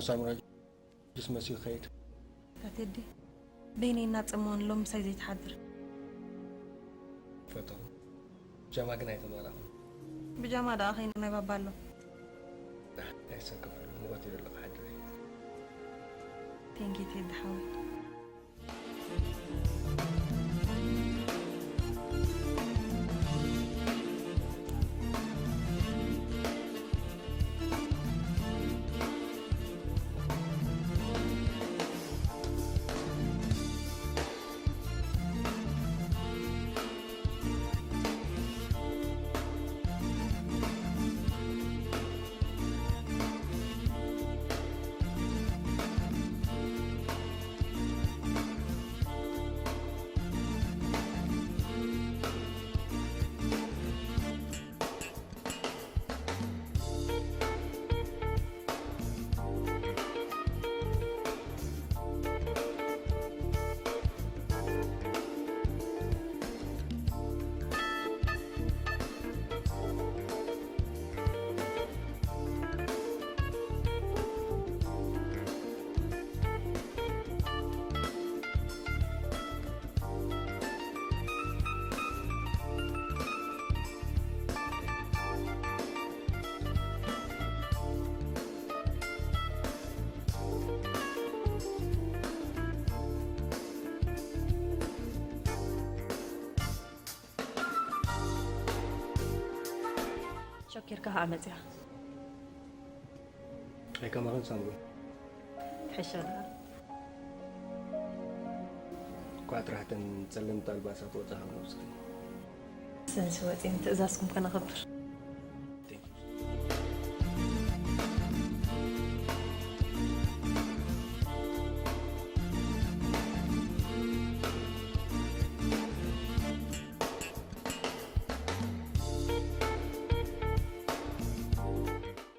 ሳምራይ ጅስ መሲኡ ይኸይድ። ኣታ ቴዲ፣ በይነይ እናጸመወን ሎም ምሳይ ዘይትሓድር። ፈተኹ። ጃማ ግን ኣይተማላኹ። ብጃማ ደኣ ኸይኑ ናይ ባባ ኣሎ። ኣይሰከፈሉ፣ ሙቐት እዩ ዘሎ፣ ክሓድር እዩ። ቴንኪ ቴዲ ሓወይ። ሸኪርካ ከኣ መጺኻ። ኣይከማኽን ሳምሪ። ትሕሸ ደኣ። እኳ ጥራሕ እተን ጸለምቲ ኣልባሳት ወጻኻ ነብስኺ። ሰንሲ ወጺን ትእዛዝኩም ከነኽብር። Thank you።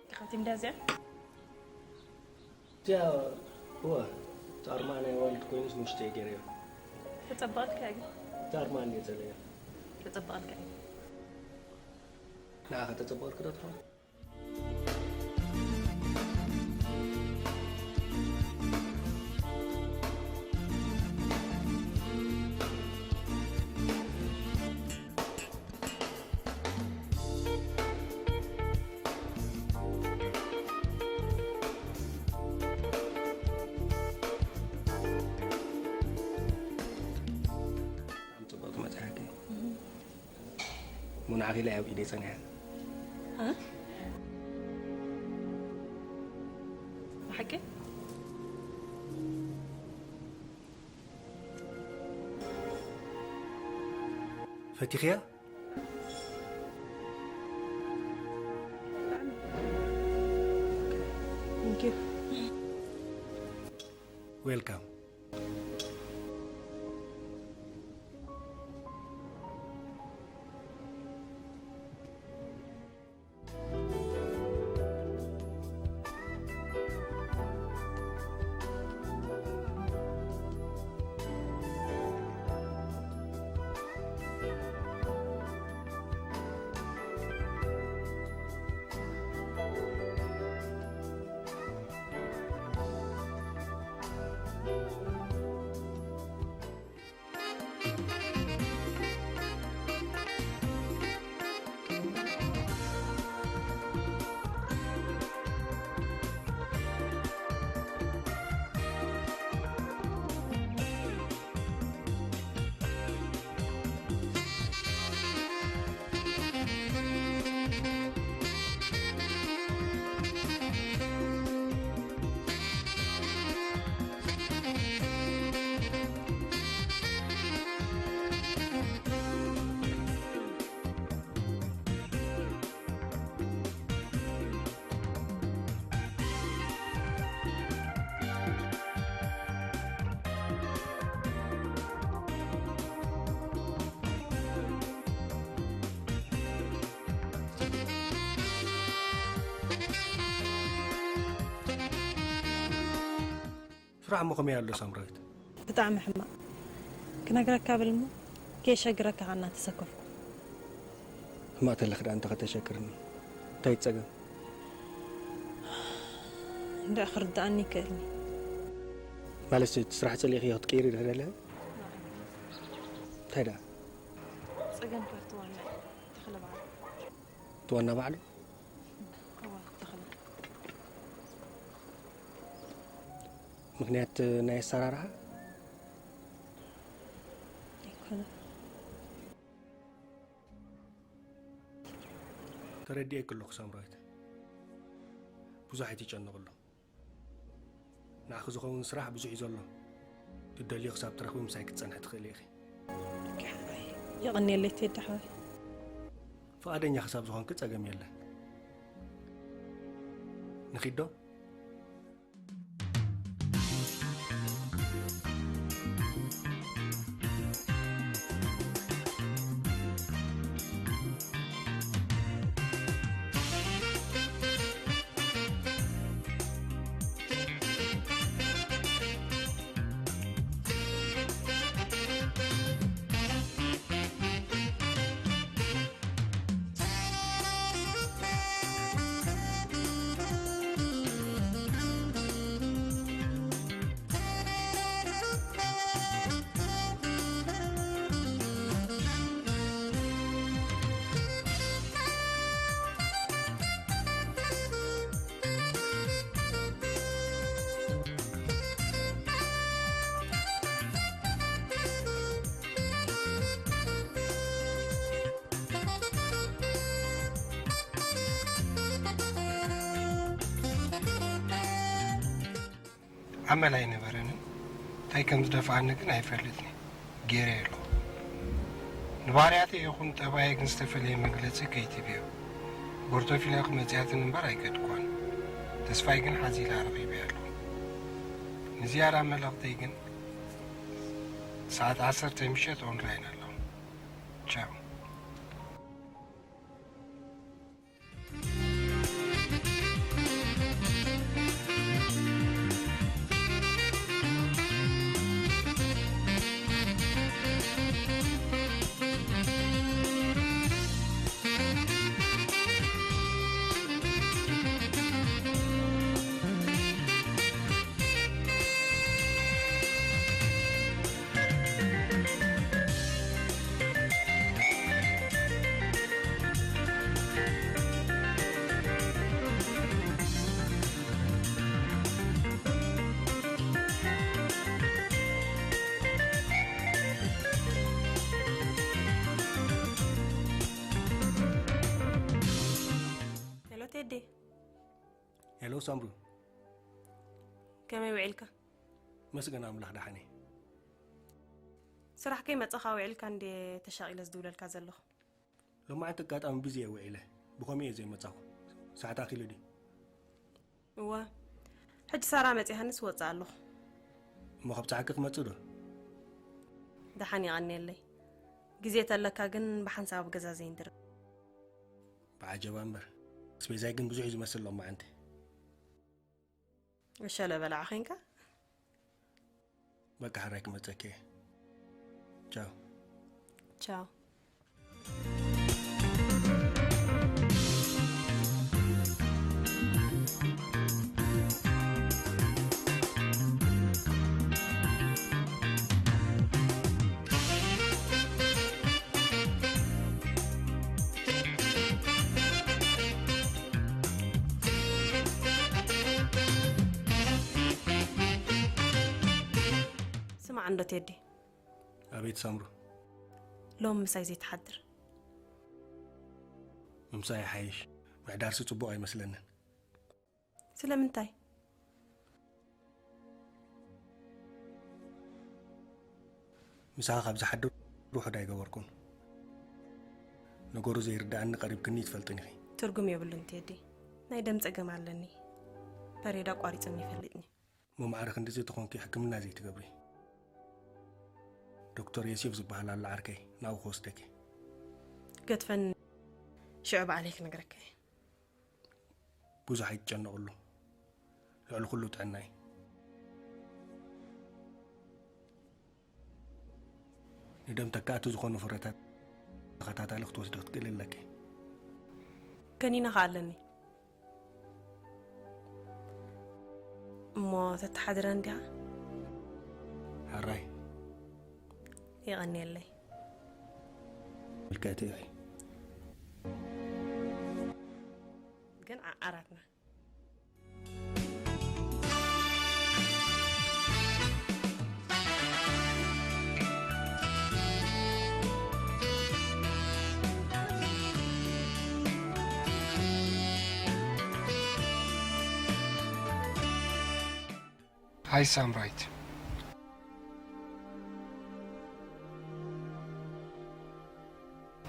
ኢኻ ቲም ዳዝያ? እዚኣ፣ እወ፣ እቲ ኣርማ ናይ ዋልድ ኮይኑስ ንውሽጢ እየ ገይረዮ። ተጸበቐልካ እዩ ግን። እቲ ኣርማ እንድየ ጸለዮ። ተጸበቐልካ እዩ። ንዓኻ ተጸበቐልካ ዶ ትኸውን? ብጣዕሚ ጽብቕቲ መጽሓፍ እያ። እሞ ንዓኺ ኢለ ኣብ ኢደይ ጸኒሓ። እ? ብሓቂ? ፈቲኽያ? Thank you። Welcome። ስራሕ እሞ ከመይ ኣሎ ሳምራዊት? ብጣዕሚ ሕማቕ። ክነግረካ ብል እሞ ከየሸግረካ ከኣ እናተሰከፍኩ። ሕማቕ ተለኺ ደኣ እንታይ ከተሸግርኒ? እንታይ ጸገም? እንድዒ ክርድኣኒ ይክእልኒ። ማለት እቲ ስራሕ ጸሊእኽዮ ክትቅይሪ ዶ ደለ? እንታይ ደኣ? ጸገም ከፍትዋና እዩ። ተኽለ በዓሉ። እቲ ዋና ባዕሉ? እዋ፣ ተኽለ። ምኽንያት ናይ ኣሰራርሓ? ኣይኮነን። ተረዲኤኪ ኣለኹ ሳምራዊት። ብዙሕ ኣይትጨነቕሉ። ንዓኺ ዝኸውን ስራሕ ብዙሕ እዩ ዘሎ። ትደልዮ ክሳብ ትረኽቢ ምሳይ ክትጸንሒ ትኽእሊ ኢኺ። የቐንየለይ ቴዲ ሓወይ። ፍቓደኛ ክሳብ ዝኾንኪ ጸገም የለን። ንኺድ ዶ? ኣመል ኣይነበረንን። እንታይ ከም ዝደፍኣኒ ግን ኣይፈልጥን እየ። ገይረዮ ኣለኹ። ንባህርያተይ ይኹን ጠባየ ግን ዝተፈለየ መግለጺ ከይትብዮ። ቦርቶፊልያ ክመጽያትን እምበር ኣይከድኳን። ተስፋይ ግን ሓዚለ ኣረኺበያ ኣለኹ። ንዝያዳ መልእኽተይ ግን ሰዓት ዓሰርተ ምሸት ኦንላይን ኣለኹ። ቻው። ሄሎ ቴዲ። ሄሎ ሳምሩ። ከመይ ውዒልካ? መስገን ኣምላኽ ደሓን እየ። ስራሕ ከይመጻኻ ውዒልካ እንድየ ተሻቒለ ዝድውለልካ ዘለኹ። ሎማዓንቲ ኣጋጣሚ ቢዚ እየ ውዒለ። ብኸመይ እየ ዘይመጻኹ? ሰዓት ኣኺሉ ድዩ? እወ። ሕጂ ሳራ መጺኣትንስ እወጽእ ኣለኹ። እሞ ካብ ጸሓቂ ክመጽእ ዶ? ደሓን የቐንየለይ። ግዜ ተለካ ግን ብሓንሳብ ኣብ ገዛ ዘይንድረ። ብዓጀባ እምበር። ኣስቤዛይ ግን ብዙሕ እዩ ዝመስል ሎማዓንቲ። እሸለ በላዕ ዄንካ? በቃ ሕራይ ክመጸኪ እየ። ቻው። ቻው። ስማዕ እንዶ ቴዲ። ኣቤት ሳምሩ። ሎም ምሳይ ዘይትሓድር? ምምሳይ ይሓይሽ። ምሕዳርሲ ጽቡቕ ኣይመስለንን። ስለምንታይ? ምሳኻ ካብ ዝሓድር ውሑድ ኣይገበርኩን። ነገሩ ዘይርድኣኒ ቀሪብክኒ ይትፈልጥን ኢኺ። ትርጉም የብሉን ቴዲ። ናይ ደም ጸገም ኣለኒ። ፐሬድ ኣቋሪጸኒ ይፈልጥኒ። እሞ ማዕረ ክንድዚ ተኾንኪ ሕክምና ዘይትገብሪ? ዶክተር ዮሴፍ ዝበሃል ኣሎ ዓርከይ፣ ናብኡ ክወስደኪ። ገድፈኒ። ሽዑ ባዕለይ ክነግረካ እየ። ብዙሕ ኣይትጨነቕሉ። ልዕሊ ኩሉ ጥዕና እዩ። ንደም ተካእቲ ዝኾኑ ፍረታት ተኸታታሊ ክትወስዲ ክትክእሊ ኣለኪ። ከኒና ኸኣ ኣለኒ። እሞ ተተሓድረን ዲኻ? ሕራይ የቐንየለይ። ምልከቲ ኢኺ። ግን ዓዓራትና። ሃይ ሳምራይት።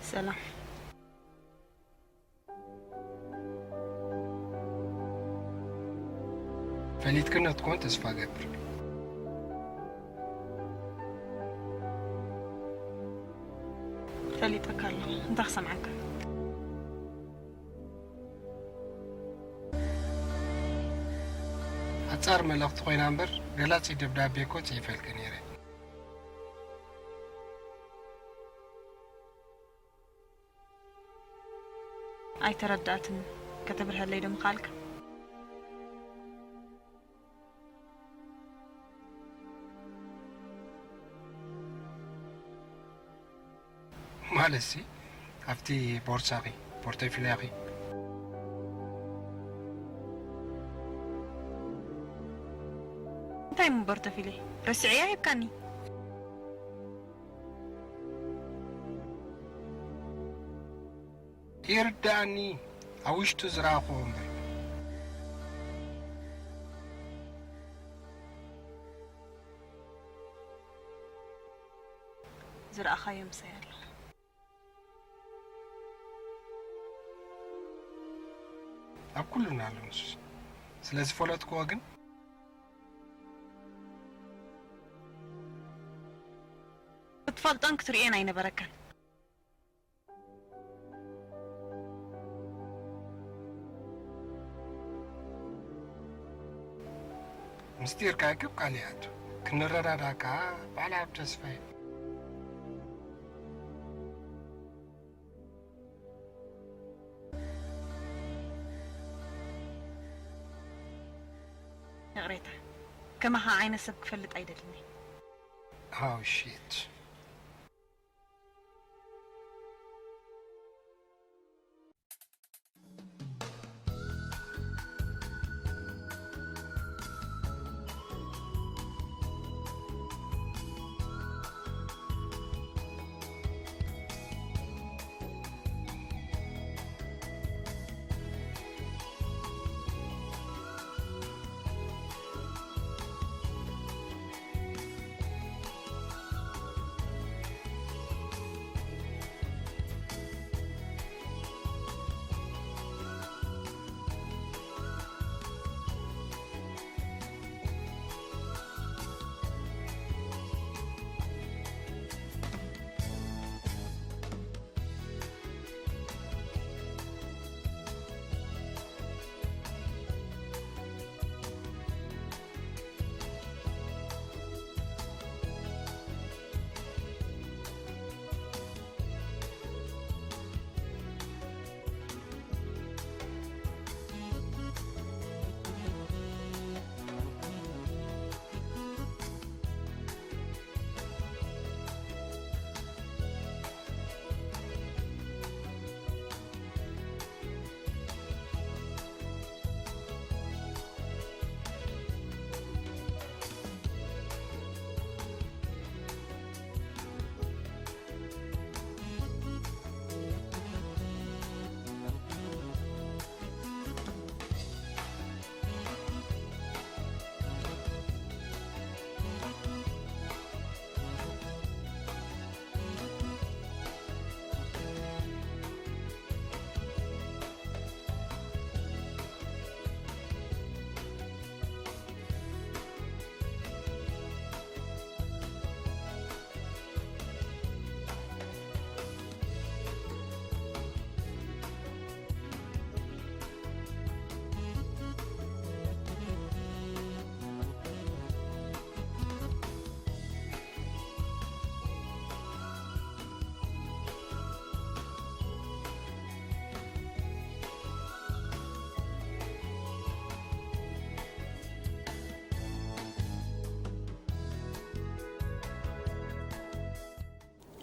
ሰላም። ፈሊጥክኒ ክትኮን ተስፋ ገብር። ፈሊጠካ ኣለኹ። እንታይ ክሰምዓካ? ሓጻር መልእኽቲ ኮይና እምበር ገላጺ ደብዳቤ እኮ ጽሒፈልኪ ነይረ። ኣይተረዳእትን። ከተብርሀለይ ዶ ምኻልካ? ማለትሲ ኣብቲ ቦርሳኺ፣ ፖርቶፊልያኺ። እንታይ እሞ ፖርቶፊልየ? ረሲዐያ ሂብካኒ። ይርዳእኒ፣ ኣብ ውሽጡ ዝረኣኹዎ እምበር። ዝረኣኻዮ ምሳይ ኣሎ። ኣብ ኩሉና ኣሎ ንሱስ። ስለ ዝፈለጥክዎ ግን ክትፈልጦን ክትርእዮን ኣይነበረካን። ምስጢርካ ይክብ ቃል ይኣቱ። ክንረዳዳ ከኣ ባዕላ ኣብ ተስፋ እየ። ይቕሬታ፣ ከማኻ ዓይነት ሰብ ክፈልጥ ኣይደልን እየ። Oh shit።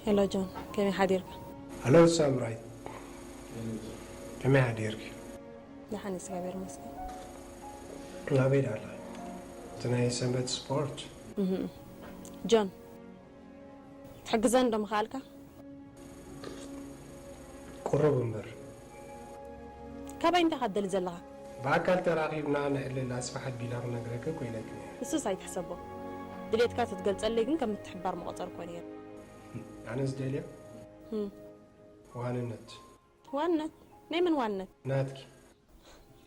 ሄሎ ጆን፣ ከመይ ሓዲርካ? ሄሎ ሳምራይ፣ ከመይ ሓዲርኪ? ደሓን፣ እግዚኣብሔር ይመስገን። ናበይ ዳላ? እቲ ናይ ሰንበት ስፖርት። ጆን፣ ትሕግዘን ዶ ምኽኣልካ? ቁሩብ እምበር። ካባይ እንታይ ኢኻ ትደሊ ዘለኻ? ብኣካል ተራኺብና ነዕልል ኣስፍሕ ኣቢላ ክነግረኪ ኮይነኪ ነይረ። ንሱስ ኣይትሕሰቦ። ድሌትካ ተትገልጸለይ ግን ከም ምትሕብባር ምቖጸርክዎ ነይረ። ኣነ ዝደልዮ ዋንነት። ዋንነት? ናይ መን ዋንነት? ናትኪ።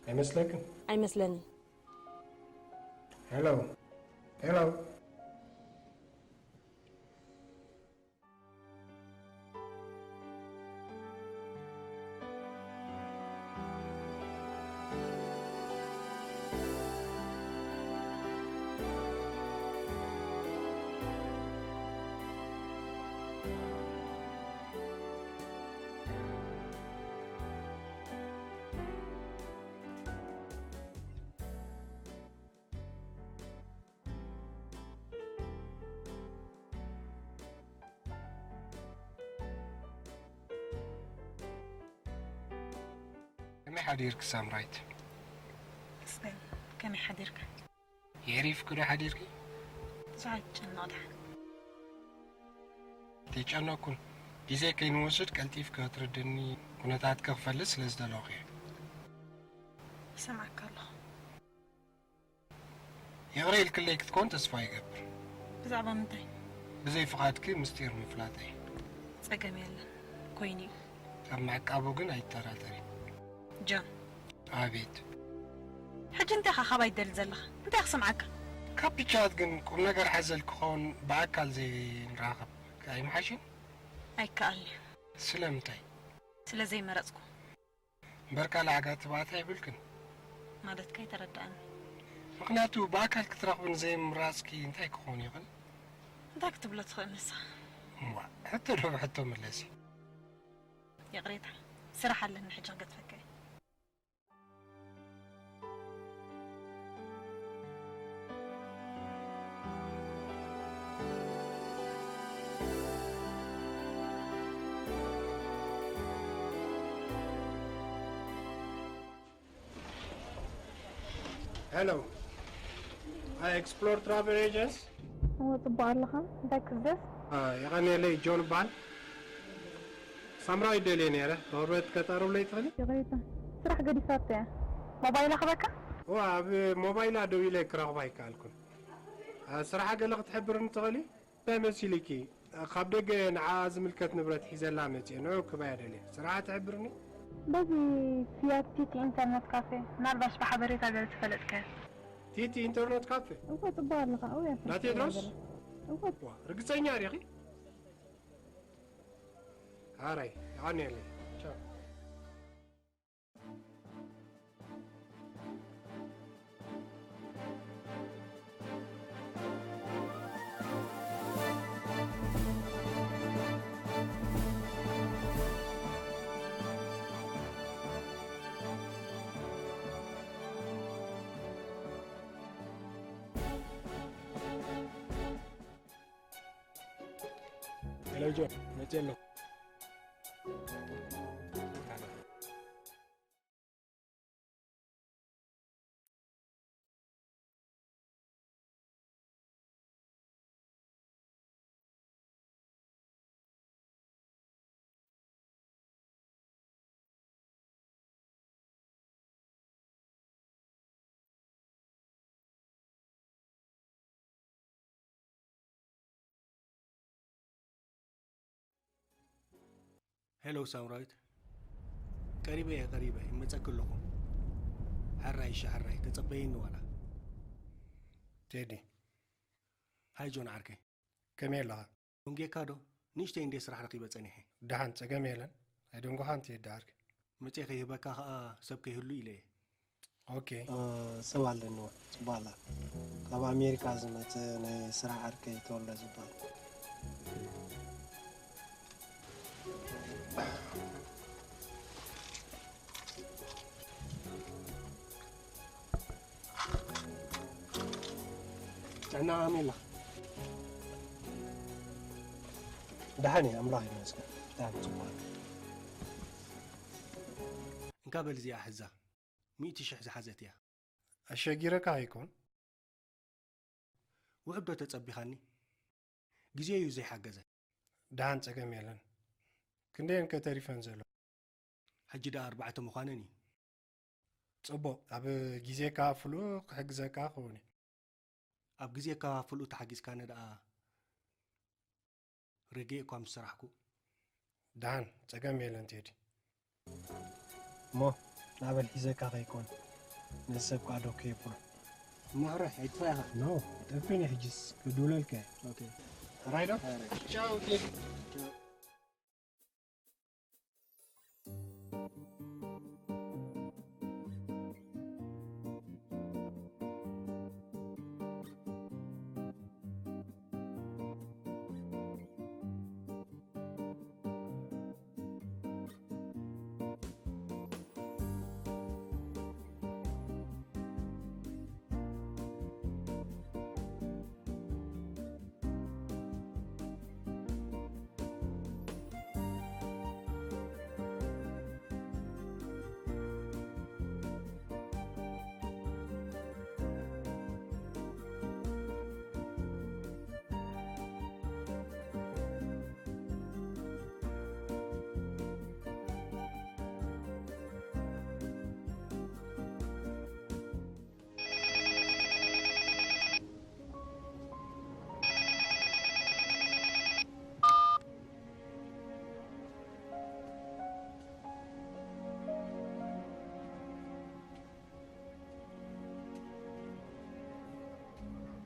ኣይመስለክን? ኣይመስለንን። ሄሎ፣ ሄሎ። ከመይ ሓዲርኪ ሳምራይት? ተመስገን፣ ከመይ ሓዲርካ? የዕሪፍኪ ዶ ሓዲርኪ? ብዙሕ ኣይትጨነቕ ደሓን። ኣይተጨነቕኩን። ግዜ ከይንወስድ ቀልጢፍኪ ክትርድኒ ኩነታትኪ ክፈልጥ ስለ ዝደለኹ እየ። ይሰምዓካ ኣለኹ። ይቕረ ኢልክለይ ክትኮን ተስፋ ይገብር። ብዛዕባ ምንታይ? ብዘይ ፍቓድኪ ምስጢር ምፍላጠይ። ጸገም የለን፣ ኮይኑ እዩ። ኣብ ምዕቃቡ ግን ኣይትጠራጠሪ። ጆን። ኣቤት። ሕጂ እንታይ ኢኻ ካባይ ትደሊ ዘለኻ? እንታይ ክሰምዓካ? ካብ ብቻት ግን ቁም ነገር ሓዘል ክኸውን ብኣካል ዘይንራኸብ ኣይምሓሽን? ኣይከኣልን እዩ። ስለምንታይ? ስለ ዘይመረጽኩ። እምበር ካልእ ዓጋቲ ባእታ የብልክን። ማለትካ ኣይተረድኣኒ። ምኽንያቱ ብኣካል ክትረኽብን ዘይምምራጽኪ እንታይ ክኾን ይኽእል? እንታይ ክትብሎ ትኽእል ንስኻ? እዋ፣ ሕቶ ዶ ብሕቶ ምለሲ። ይቕሬታ፣ ስራሕ ኣለኒ ሕጂ ክገድፈካ እየ። Hello. I explore travel agents. እሞ ጽቡቕ ኣለኻ? እንታይ ክእዘዝ? የቐንየለይ፣ ጆን እበሃል። ሳምራዊት ደልየ ነይረ። ሮበርት ከተቕርብለይ ትኽእሊ? ይቕሬታ፣ ስራሕ ገዲፋቶ እያ። ሞባይላ ክበካ? እዋ፣ ኣብ ሞባይላ ደዊለ ክረኽባ ኣይከኣልኩን። ስራሓ ገለ ክትሕብርኒ ትኽእሊ? እንታይ መሲልኪ? ካብ ደገ ንዓኣ ዝምልከት ንብረት ሒዘላ መጺኤ፣ ንዑ ክባያ ደልየ። ስራሓ ትሕብርኒ? በዚ ፊያት ቲቲ ኢንተርነት ካፌ፣ ምናልባሽ ብሓበሬታ ገለ ተፈለጥካዮ። ቲቲ ኢንተርነት ካፌ? እወ፣ ጽቡቕ ኣለኻ። እወ፣ እያ ናቴድሮስ? እወ። ዋ፣ ርግጸኛ ዲኺ? ሓራይ፣ የቐንየለይ። ቻው። ሄሎ ጆ፣ መፅእ ኣለኹ። ሄሎ ሳምራዊት፣ ቀሪበ እየ፣ ቀሪበ ይመጸኪ ኣለኹ። ሕራይ፣ እሺ፣ ሕራይ ተጸበይኒ ዋላ። ቴዲ። ሃይ ጆን ዓርከይ። ከመይ ኣለኻ? ደንጒየካ ዶ? ንእሽተይ እንድየ ስራሕ ረኺበ ጸኒሐ። ደሓን፣ ጸገም የለን። ኣይደንጎኻን ቴዲ ዓርከይ። መጺኤ ከይህበካ ኸኣ ሰብ ከይህሉ ኢለ እየ። ኦኬ። ሰብ ኣለኒ ጽቡቕ ኣላ። ካብ ኣሜሪካ ዝመጸ ናይ ስራሕ ዓርከይ ተወልደ ዝበሃል። ጥዕና ኣሜላ። ደሓን እየ፣ ኣምላኽ ይመስገን። ብጣዕሚ ጽቡቕ። እንካ በል እዚኣ ሕዛ፣ ሚእቲ ሽሕ ዝሓዘት እያ። ኣሸጊረካ ኣይኮን? ውሑድ ዶ ተጸቢኻኒ? ግዜ እዩ ዘይሓገዘ። ደሓን፣ ጸገም የለን። ክንደየን ከ ተሪፈን ዘሎ? ሕጂ ደኣ ኣርባዕተ ምዃነን እዩ። ጽቡቕ፣ ኣብ ግዜ ከፋፍሉ ክሕግዘካ ክኸውን እዩ። ኣብ ግዜ ከፋፍሉ ተሓጊዝካኒ ደኣ ርግእ እኳ ምስ ሰራሕኩ። ደሓን፣ ጸገም የለን ቴዲ። እሞ ናበል ሒዘካ ከይኮን፣ ነዚ ሰብ ከኣ ዶ ከየብሎ። እሞ ሕራይ፣ ኣይትጥፋ ኢኻ። ኖ፣ ጠፊኒ ሕጅስ፣ ክድውለልካ እየ። ኦኬ። ሕራይ ዶ? ሕራይ። ቻው ቴዲ።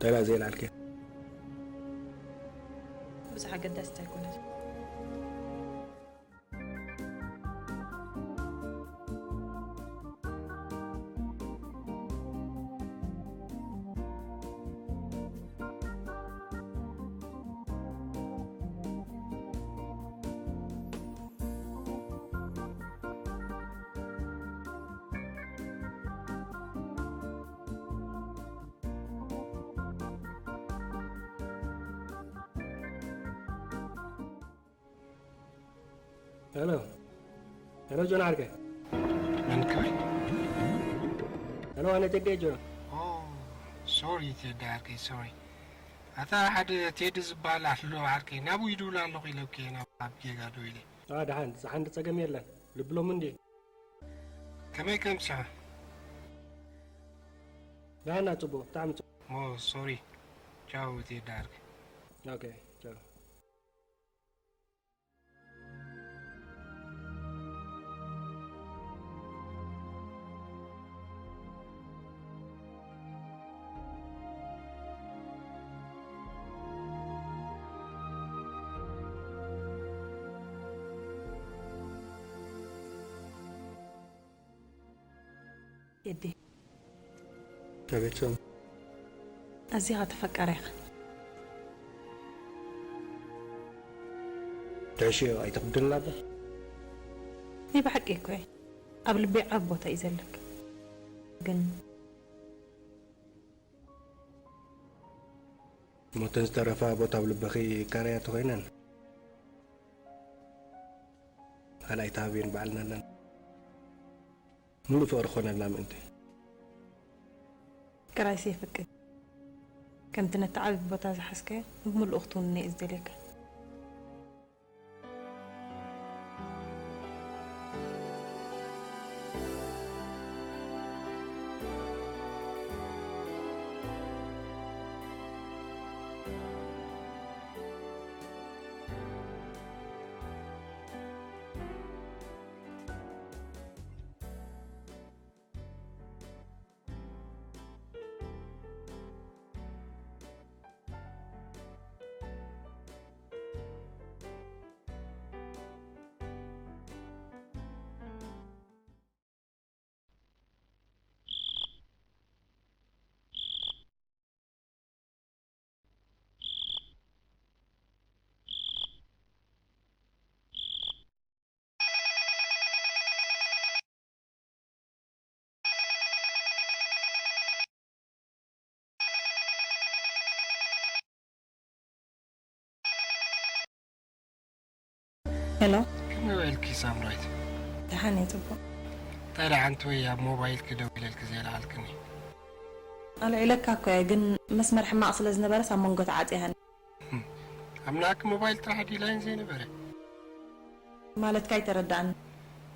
ተራ ዘይላልከ። ብዙሕ ኣገዳሲት ኣይኮነትን። ሄሎ። ሄሎ፣ ጆን ዓርከይ። መን ከ? ሄሎ፣ ኣነ ቴዲ ጆን። ኦ፣ ሶሪ ቴዲ ዓርከይ፣ ሶሪ። ኣታ ሓደ ቴዲ ዝበሃል ኣሎ ዓርከይ፣ ናብኡ ይድውል ኣለኹ ኢለኩ እየ፣ ናብ ኣብ ጌጋ ደው ኢለ። አ፣ ደሓን፣ ደሓን፣ ጸገም የለን። ልብሎም እንዴ? ከመይ ከምስሐ? ደሓን፣ ጽቡቕ፣ ብጣዕሚ ጽቡቕ። ኦ፣ ሶሪ። ቻው ቴዲ ዓርከይ። ኦኬ፣ ቻው። የዲ። ኣቤት ሰም። ኣዚኻ ተፈቃሪ ኢኻ። ትሕሽዮ ኣይተኽብድልና እባ። ናይ ብሓቂ እኮ እየ። ኣብ ልበይ ዓቢ ቦታ እዩ ዘለካ። ግን እሞ እተን ዝተረፋ ቦታ ኣብ ልበኺ ይካረያ ተኾይነን፣ ካልኣይ ተሃብየን ባዕልና ኣለና። ምሉእ ፍቕሪ ክኾነልና ምእንቲ። ፍቅራይሲ የፍቅድ። ከምቲ ነቲ ዓቢ ቦታ ዝሓዝካዮ ብምሉኡ ክትውንኖ እየ ዝደልየካ። ሄሎ። ከመይ ውዒልኪ ሳምራዊት? ደሓን እየ፣ ጽቡቕ። እንታይ ደኣ ሓንቲ ወይ ኣብ ሞባይልኪ ደዊለልኪ ዘይለዓልክኒ? ኣልዒለካ እኮ እየ፣ ግን መስመር ሕማቕ ስለ ዝነበረስ ኣብ መንጎ ተዓጽያ ሃኒ። ኣብ ናኣኪ ሞባይል ጥራሕ ድዩ ላይን ዘይነበረ? ማለትካ ኣይተረድኣኒ።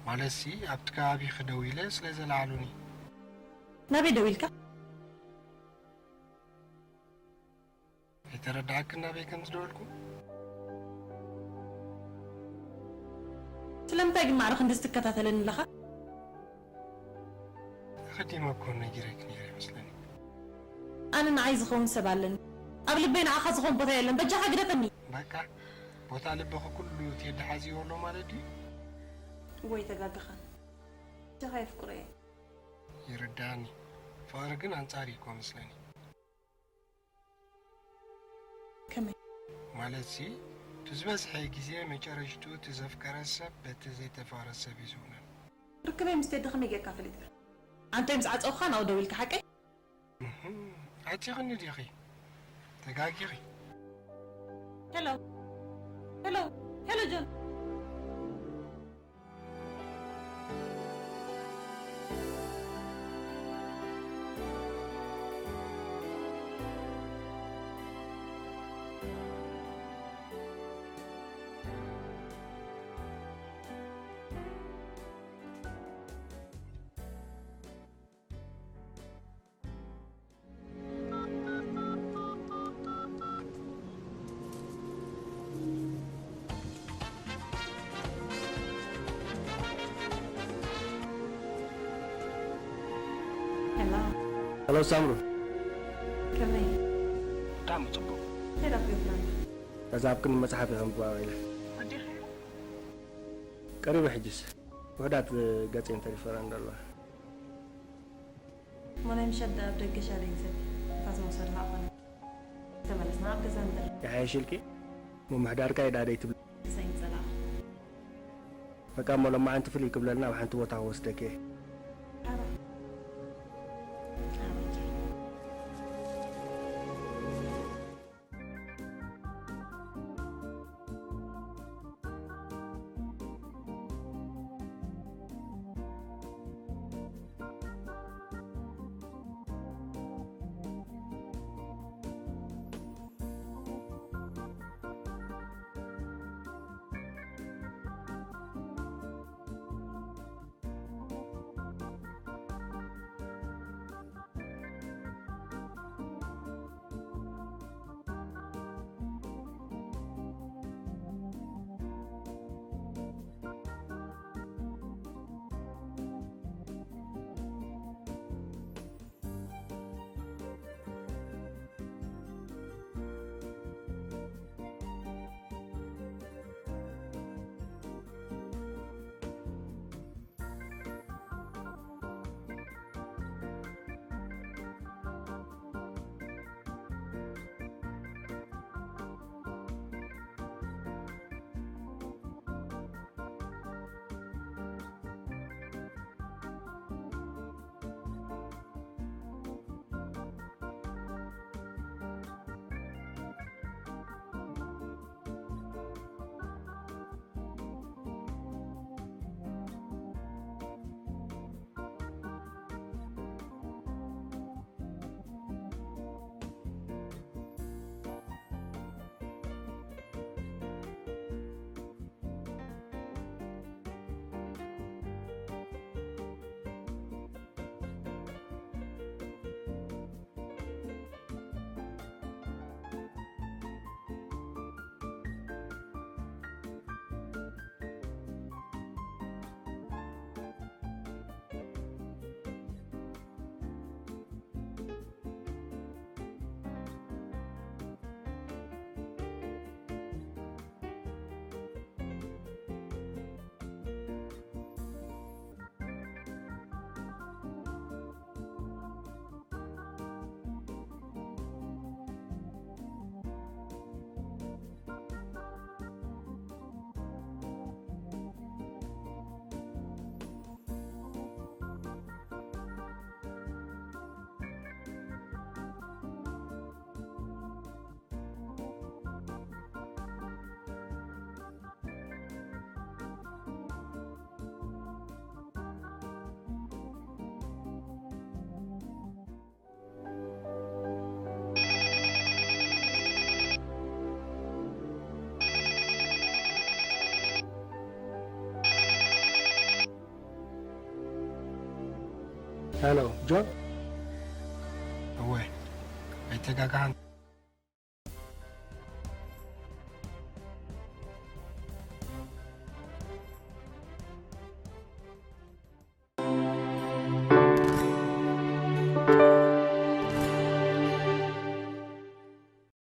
ማለትሲ ኣብቲ ከባቢኺ ደዊለ ስለ ዘለዓሉኒ። ናበይ ደዊልካ? ኣይተረድኣክን ናበይ ከም ዝደወልኩ? ስለምንታይ ግን ማዕረ ክንድዚ ትከታተለኒ ኣለኻ? ኣኸዲመ እኮ ነጊረኪ ነይረ ይመስለኒ። ኣነ ንዓይ ዝኸውን ሰብ ኣለኒ። ኣብ ልበይ ንዓኻ ዝኸውን ቦታ የለን። በጃኻ ግደፈኒ። በቃ፣ ቦታ ልብኺ ኩሉ ቴዲ ሓዚዎ ኣሎ ማለት ድዩ? ወይ ተጋግኻ። በጃኻ የፍቅሮ እየ። ይርዳኒ። ፍቕሪ ግን ኣንጻር እዩ እኮ መስለኒ። ከመይ? ማለትሲ፣ እቲ ዝበዝሐ ግዜ መጨረሽትኡ እቲ ዘፍቀረ ሰብ በቲ ዘይተፋረ ሰብ እዩ ዝውነን። ርክበይ ምስ ቴዲ ከመይ ጌርካ ፈሊጥካ? ኣንቶይ ምስ ዓጸውካ ናብኡ ደዊልካ ሓቀይ? እህም፣ ዓጺኽኒ ዲኺ? ተጋጊኺ። ሄሎ። ሄሎ። ሄሎ ጆን። ሄሎ። ሄሎ ሳምሩ። ከመይ? ብጣዕሚ ጽቡቕ። እንታይ ደኣ ክትገብር ኣለኻ? ነዛ ኣብ ክንዲ መጽሓፍ እየ ከንብባ ኢለ። ወዲኻ? ቀሪበ ሕጅስ። ውሑዳት ገጸን ተሪፈን ኣለዋ። እሞ ናይ ምሸት ደኣ ኣብ ደገ ሻደይ ንሰቲ። ንፋስ መውሰድኻ ኮነ። ተመለስና ኣብ ገዛ ንደር። ይሓይሽ ኢልኪ? ምምሕዳርካ ይድኣ ደይትብሊ። ሳይን ጸላእ። በቃ እሞ ሎማዓንቲ ፍልይ ክብለልና ኣብ ሓንቲ ቦታ ክወስደኪ እየ። ሓራይ። ሓራይ። ሄሎ ጆን። እወ፣ ኣይተጋግሃን።